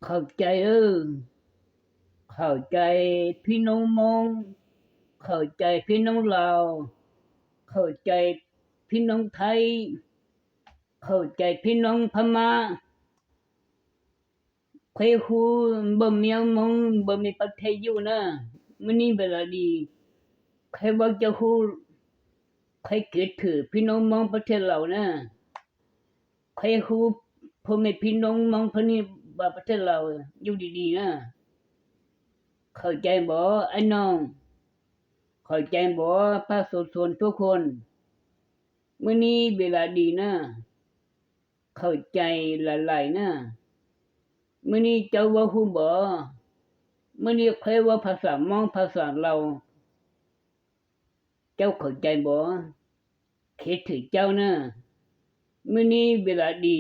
Qhov cai, qhov cai phib noob Moob, qhov cai phib noob Laus, qhov cai phib noob Thaib, qhov cai phib noob Phab Mab. Qhib hu npauj meb Moob npauj meb pab thej yuj na, muaj nib npe la di, qhib vaub coj hu, qhib kev thwm phib noob Moob pab thej Laus na, qhib hu phab meb phib noob Moob pab nib pab thej Laus yuj di di na. Qhov cai npauj aib noog, qhov cai npauj pab xuv xuv tub khuv, muaj nib npe la di na, qhov cai lais lais na, muaj nib caub vaub hu npauj, muaj nib qhib vaub pha xam Moob pha xam Laus, caub qhov cai npauj, kev thwm caub na, muaj nib npe la di,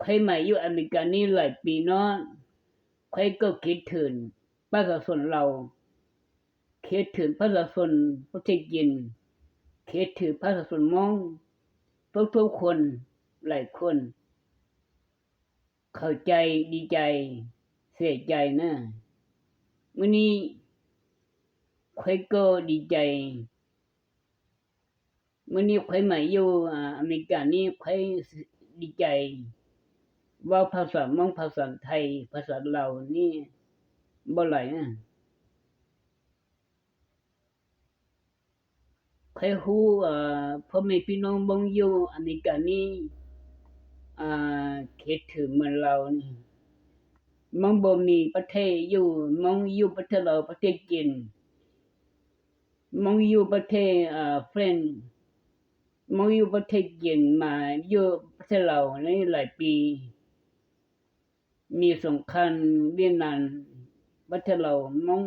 qhib mas yuj Amelikas nib lais pis no, qhib kauj kev thwm pab xam xoom Laus, kev thwm pab xam xoom pab thej Cees, kev thwm pab xam xoom Moob, tub tub khuv, lais khuv, qhov cai di cai, xes cai na, muaj nib qhib kauj di cai, muaj nib qhib mas yuj Amelikas nib qhib di cai, vaub pha xam Moob pha xam Thaib pha xam Laus nib npauj lais na. Qhib hu phab meb phib noob Moob yuj Amelikas nib, kev thwm mas Laus, Moob npauj meb pab thej yuj, Moob yuj pab thej Laus pab thej Cees, Moob yuj pab thej France, Moob yuj pab thej Cees mas yuj pab thej Laus nib lais pis, meb xoom qha Viaj Nam pab thej Laus, Moob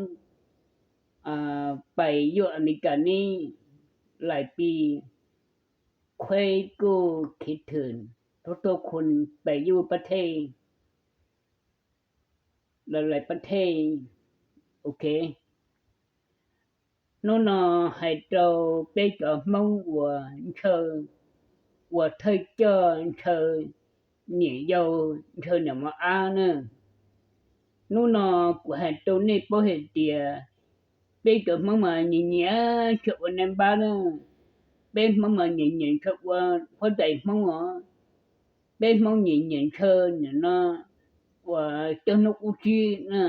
pais yuj Amelikas nib lais pis, qhib kauj kev thwm, tub tub khuv pais yuj pab thej, lais lais pab thej. Ok, hnub no hais rau peb cov Hmoob uas ntshaw, uas thawj coj ntshaw niam yau, ntshaw niam mos ab na. Hnub no kuv hais rau nej paub hais tias peb cov Hmoob mas nyiam nyiam ntshaw ua nab npab na. Peb Hmoob mas nyiam nyiam ntshaw ua huab tais Hmoob os. Peb Hmoob nyiam nyiam ntshaw nim no uas coj hnub qub tsib na,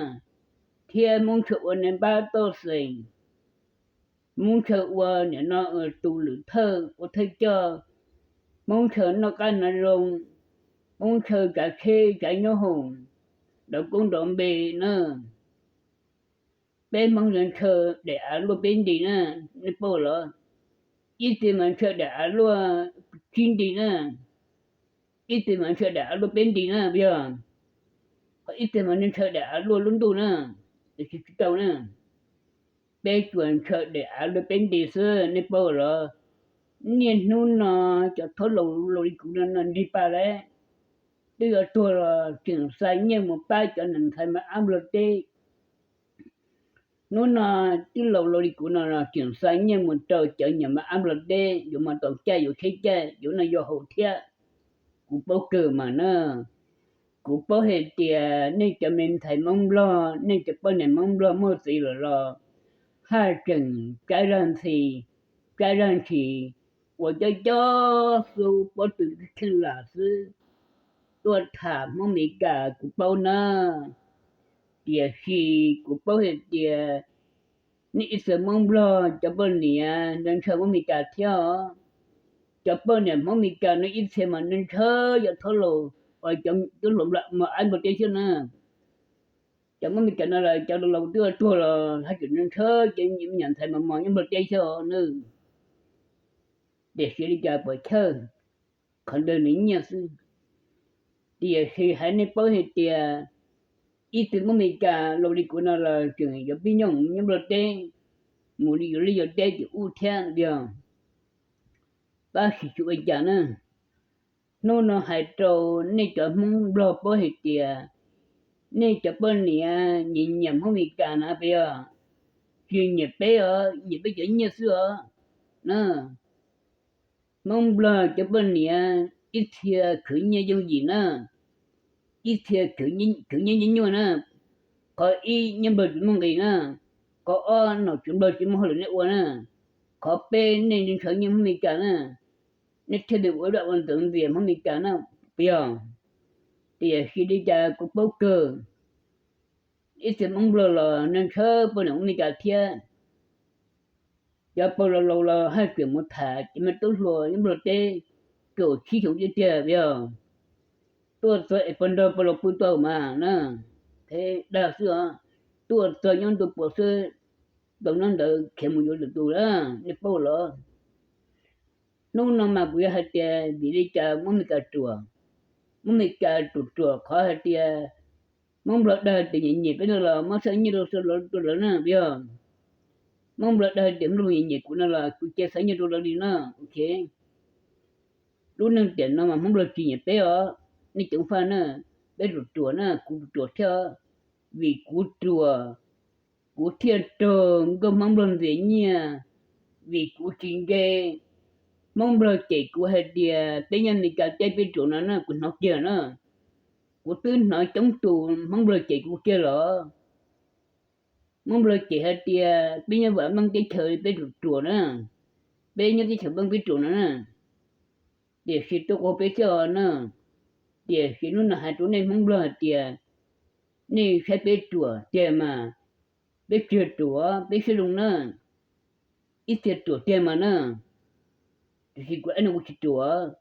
thiab Hmoob ntshaw ua nab npab toj xeem, Hmoob ntshaw ua nim no tus lwm thawj ua thawj coj, Hmoob ntshaw noj qab hnav zoo, Hmoob ntshaw tsav tsheb tsav nyoob hoom, nrov koob nrov npe na. Peb Hmoob ntshaw daim av luaj peb nti na, nej paub los? Ib txhia mas ntshaw daim av luaj tsib nti na, ib txhia mas ntshaw daim av luaj peb nti na, puas yog? Ho ib txhia mas ntshaw daim av luaj lub ntuj na, tsis tau na. Peb tsuas ntshaw daim av luaj peb nti xwb, nej paub los? Niaj hnub no cov thaub laus li kuv no nrig paj lawm, twb yuav tuag los tseem xa nyiaj mus pab cov niam ntxhais mos ab nplog teb. Hnub no twb laus laus li kuv no los tseem xa nyiaj mus rau cov niam mos ab nplog teb, yuav mus tau caij yuav tsheb caij, yuav noj yuav haus thiab. Kuv paub kawg mas na. Kuv paub hais tias nej cov me ntxhais Hmoob nplog, nej cov poj niam Hmoob nplog muaj txiv lawm los haj tseem tsab zaj ntxhi, tsab zaj ntshis, uas coj coj xub pob tw kheej lam xwb tuaj tham Hmoob Meskas, kuv paub na. Tiam sis kuv paub hais tias nej ib txhia Hmoob nplog cov poj niam ntshaw Hmoob Meskas thiab os. Cov poj niam Hmoob Meskas no ib txhia mas ntshaw cov thaub laus, cov tub hluas mos ab nplog teb thiab na. Cov Hmoob Meskas no los cov laus laus twb tuag los haj tseem ntshaw cov me nyuam ntxhais mos mos nyob nplog teb thiab os na. Tiam sis li cas puas chawj, qhov ntawd nws nyiaj xwb. Tiam sis hais nej paub hais tias ib tug Hmoob Meskas laus li kuv no los tseem yuav pib nyooj nyob nplog teb, mus li yuav liaj yuav teb tim ub thiab yog. Tab sis tsis ua cas na. Hnub no hais rau nej cov Hmoob nplog paub hais tias nej cov poj niam nyiam nyiam Hmoob Meskas na, puas yog? Tsis nyiam peb os, nyiam peb cov nyiaj xwb os na. Hmoob nplog cov poj niam ib txhia khwv nyiaj yooj yim na. ib txhia khwv nyiaj nyiaj nyuaj na, qhov ib nyiaj nplog tsis muaj nqis na, qhov ob nom tswv nplog tsis muaj hauj lwm nej ua na, qhov peb nej ntshaw nyiaj Hmoob Meskas na, nej thiaj li ua ib vaj ua ntxwv ntxias Hmoob Meskas na, puas yog? Tiam sis li cas kuv paub kawg, ib txhia Hmoob nplog los ntshaw poj niam Hmoob Meskas thiab. Cov pog laus laus los haj tseem mus tham cov me tub hluas nyob nplog teb kaum tsib xyoos tiag tiag, puas yog? Tuaj txog es pog nrog pog laus pw tau mas na, phem dag xwb os. Tuaj txog nyob ntu puas xwb, tau nyob ntawd khiav mus yuav lwm tus lawm, nej paub los? Hnub no mas kuv yuav hais tias vim li cas Hmoob Meskas ruam, Hmoob Meskas ruam ruam qhov hais tias Hmoob nplog dag tias nyiam nyiam peb no los muab xa nyiaj rau lawv na, puas yog? Hmoob nplog dag tias Hmoob nplog nyiam nyiam kuv no los kuv cia xa nyiaj rau lawv li no, ok. Lub neej tiam no mas Hmoob nplog tsis nyiam peb os, nej ceev faj na, peb ruam ruam na, kuv ruam thiab, vim kuv ruam, kuv thiaj raug nkauj Hmoob nplog ntxias nyiaj, vim kuv tsis nce Hmoob nplog cem kuv hais tias peb nyob Meskas teb peb ruam no na, kuv hnov kiag na. Kuv twb hnov coob tus Hmoob nplog cem kuv kiag los. Hmoob nplog cem hais tias peb nyob vam meej teb chaws peb ruam ruam na, peb nyob teb chaws meej peb ruam no na. Tiam sis tuaj qua peb xwb os na. Tiam sis hnub no hais rau nej Hmoob nplog hais tias nej saib peb ruam tiag mas, peb tsis ruam, peb siab zoo na, ib txhia ruam tiag mas na. Tiam sis kuv aib no kuv tsis ruam,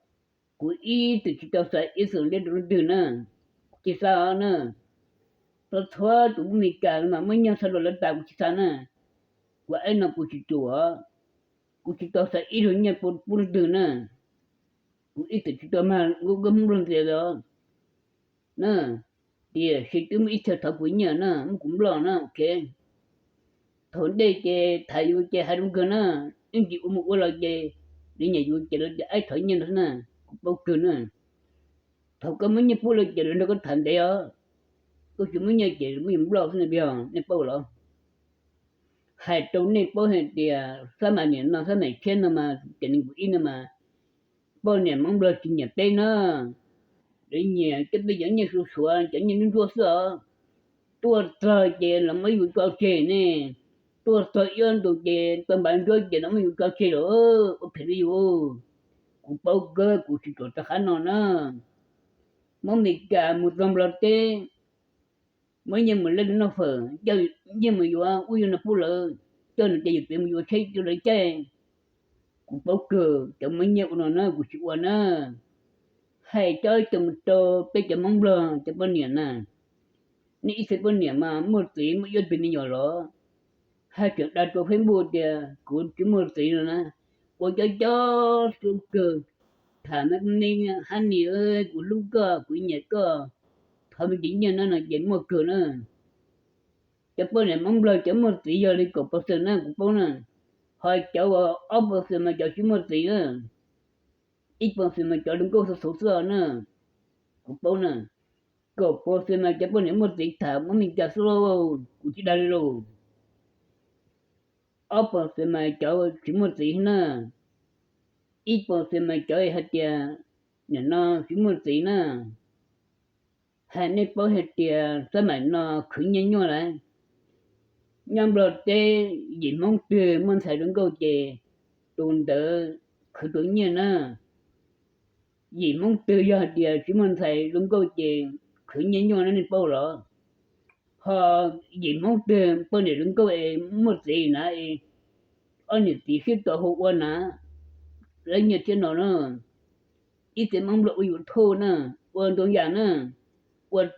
kuv ib txwm tsis tau xa ib xus liab rau leej twg na, kuv tsis xa os na. Txhua txhua tus Hmoob Meskas mas muaj nyiaj xa rau lawv tas kuv tsis xa na. Kuv aib no kuv tsis ruam, kuv tsis tau xa ib zaug nyiaj pub leej twg na. Kuv ib txwm tsis tau mag nkauj Hmoob nplog ntxias os na. Tiam sis twb muaj ib txhia thov kuv nyiaj na, muab kuv nploj na, ok. Thaum ntej ces tham yus ces hais zoo kawg na, ib ntsis ua mus ua los ces lawv nyiam yus ces lawv tias aib thov nyiaj no xwb na, kuv paub kawg na. Thaum koj muab nyiaj pub lawv ces lawv nrog koj tham ntev os, koj tsis muab nyiaj ces muab yus nploj xwb na, puas yog? Nej paub los? Hais rau nej paub hais tias xab maim niam no xab maim tshiab no mas tiam nees nkaum ib no mas poj niam Hmoob nplog tsis nyiam peb na, lawv nyiam coj peb cov nyiaj suav suav cov nyiaj ntsuab ntsuab xwb os. Tuaj txog ces los muab yus tso tseg ne, tuaj txog ib ob ntus ces tau npav ntsuab ces los muab yus tso tseg lawm, ua phem rau yus. Kuv paub kawg, kuv tsis ruam rau qhov no na. Hmoob Meskas mus txog Nplog teb, muab nyiaj mus lej noj fawm, coj nyiaj mus yuav ub yuav no pub lawv, coj nws cov yawm txiv mus yuav tsheb rau lawv caij. Kuv paub kawg, cov muab nyiaj ua no na kuv tsis ua na. Hais cov coj mus rau peb cov Hmoob Nplog cov poj niam na, nej ib txhia poj niam mas muaj txiv muaj ib ob tug me nyuam los haj tseem dag rau Facebook tias kuv tsis muaj txiv no na. Ua cov cov xu kawg, tham me me, hab ni, kuv hlub koj, kuv nyiam koj, thov me ntsis nyiaj na no ces muaj kawg na. Cov poj niam Hmoob Nplog cov muaj txiv yog li kaum percent na kuv paub na, ho cov uas ob percent mas cov tsis muaj txiv na, ib percent mas cov hluas nkauj xwb xwb xwb na, kuv paub na. Kaum percent mas cov poj niam muaj txiv tham muab me cas xwb lauj, kuv tsis dag li lauj. Ob percent mas cov tsis muaj txiv na, ib percent mas cov hais tias nim no tsis muaj txiv na. Hais nej paub hais tias xab maim no khwv nyiaj nyuaj lawm. Nyob Nplog teb yim Hmoob twg muaj ntxhais zoo nkauj ces tus ntawd khwv tau nyiaj na. Yim Hmoob twg yog hais tias tsis muaj ntxhais zoo nkauj ces khwv nyiaj nyuaj na, nej paub los? Ho yim Hmoob twg poj niam zoo nkauj es muaj txiv na, ob niam txiv sib tau hu ua na, lawv nyiaj thiab no na. Ib txhia Hmoob Nplog ua YouTube na, ua ntau yam na, ua